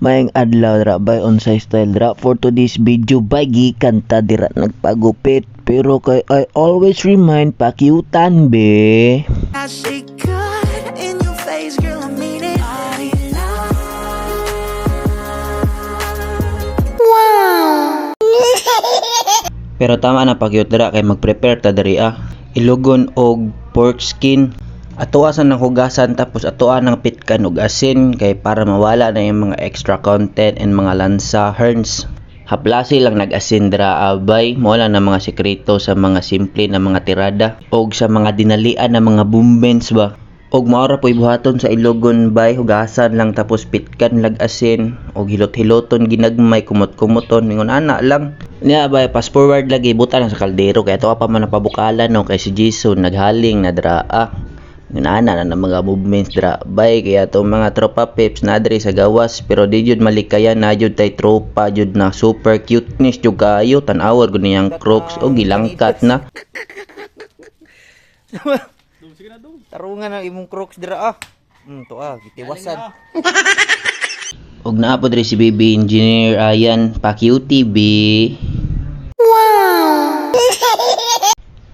Maayong adlaw dra bay, unsay style dra? For today's video bay, gikan ta dira nagpagupit. Pero kay I always remind, pakyutan be. I see good in your face, girl, I mean it. Body love. Pero tama na pakyut dira kay mag-prepare ta diri ah. Ilugon og pork skin. Atoa sa nang hugasan, tapos atoa nang pitkan og asin kay para mawala na yung mga extra content and mga lansa herns. Haplasi lang nag-asin dira abay, mo lang na mga sekreto sa mga simple na mga tirada og sa mga dinalian na mga movements ba. Og mao ra po'y buhaton sa ilugon bay, hugasan lang tapos pitkan lag asin og hilot-hiloton ginagmay, kumot-kumoton ingon ana lang. Niya bay, fast forward lagi, buta lang sa kaldero kay ato pa man napabukalan no, kay si Jason naghaling na dra ah. Ingon ana na na mga movements dra bay, kaya atong mga tropa peps na diri sa gawas, pero di jud malikayan na jud tay tropa jud na super cuteness jud kaayo. Tan-awar gud niyang Crocs og gilangkat na. Tarungan ang imong Crocs dira ah. To ah, gitiwasan. Og naa po diri si baby engineer ayan, pa cutie be.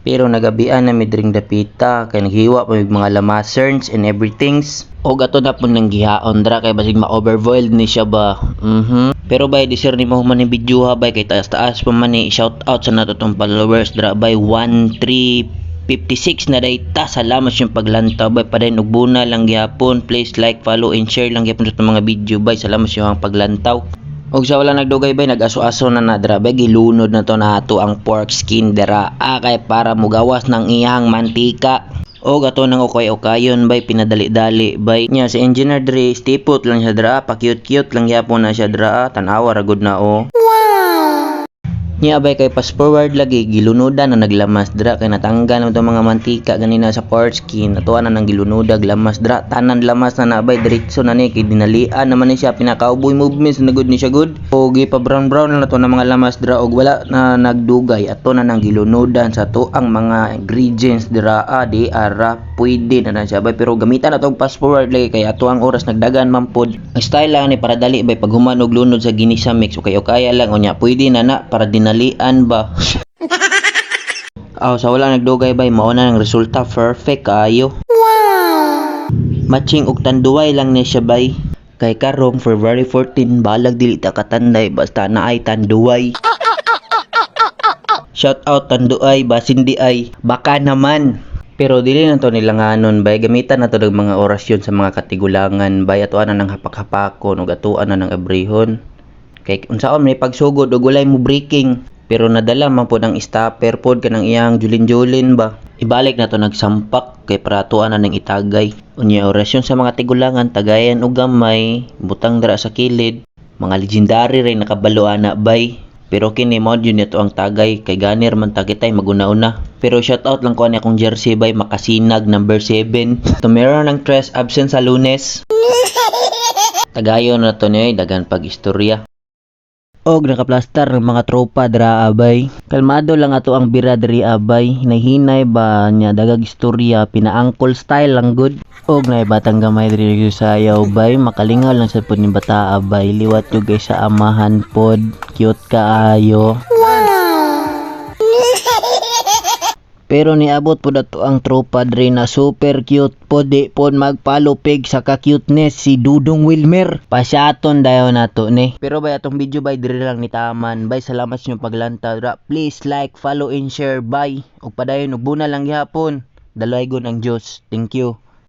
Pero nagabian na mi diring dapita kay naghiwa pa mig mga lamaserns and everythings. Og ato na po nang gihaon dra kay basig ma-overboiled ni siya ba. Pero bay, di sir ni mo man ni video ha bay, kay taas-taas pa man ni. Shout out sa nato tong followers dra bay, 1356 na day ta. Salamat sa paglantaw bay, padayon ug buna lang gihapon. Please like, follow and share lang gihapon sa atong mga video bay. Salamat sa inyong paglantaw. Og sa wala nagdugay bay, nag-aso-aso na na dra bay, gilunod na to nato ang pork skin dira ah, kay para mugawas ng iyang mantika. Og ato nang ukay-ukayon bay, pinadali-dali bay. Nya si engineer diri, stipot lang siya dra, pa cute-cute lang gyapon na siya dra, tan-awa ra gud na oh. Nya bay, kay fast forward lagi, gilunodan na naglamas dra kay natanggal naman itong mga mantika ganina sa pork skin. Atuan na nang gilunodag lamas dra, tanan lamas na nabay, diretso na ni kay dinalian naman ni siya, pinaka-cowboy movements na gud ni siya gud. Og pa brown brown na to na mga lamas dra, og wala na nagdugay ato na nang gilunodan sa to ang mga ingredients dira ah, di ara pwede na na siya bay. Pero gamitan na tong fast forward lagi kay ato ang oras nagdagan man pod. Ang style lang ni para dali bay, pag human og lunod sa ginisa mix, okay okay lang, unya pwede na na para dinalian ba. Aw, sa wala nagdugay bay, mao na ang resulta, perfect kaayo. Matching og tanduay lang ni siya bay. Kay karong February 14, balag dili ta katanday basta naay tanduay. Shout out Tanduay, basin di ay baka naman. Pero dili na to nilanganon bay, gamitan na to ng mga orasyon sa mga katigulangan bay, atoan na ng hapak-hapakon ug atoan na ng abrihon. Kay unsaon may pagsugod ug walay mo breaking. Pero nadala man pod ang stopper pod kanang iyang julin-julin ba. Ibalik na to nagsampak kay para atoan na ng itagay. Unya orasyon sa mga tigulangan, tagayan og gamay, butang dira sa kilid. Mga legendary ray nakabalo ana bay. Pero kini mo yun ito ang tagay kay ganir man ta kitay maguna-una. Pero shout out lang ko ani akong jersey bay, makasinag number 7. Tumero ng tres absent sa Lunes. Tagayon na to niya daghan pag istorya. Og nakaplastar ng mga tropa dra abay. Kalmado lang ato ang bira diri abay. Hinay-hinay ba niya, dagag istorya, pinaangkol style lang good. Og naay batang gamay diri sayaw bay, makalingaw lang sa pud ni bata abay. Liwat jud kay sa amahan pod. Cute kaayo. Pero niabot pod ato ang tropa diri na super cute pod, di pod magpalupig sa ka-cuteness, si Dudong Wilmer. Pasyaton dayon nato ni. Pero bay, atong video bay diri lang ni taman. Bay, salamat sa inyong paglantaw dra. Please like, follow and share bay. Ug padayon ug buna lang gihapon. Dalaygon ang Dios. Thank you.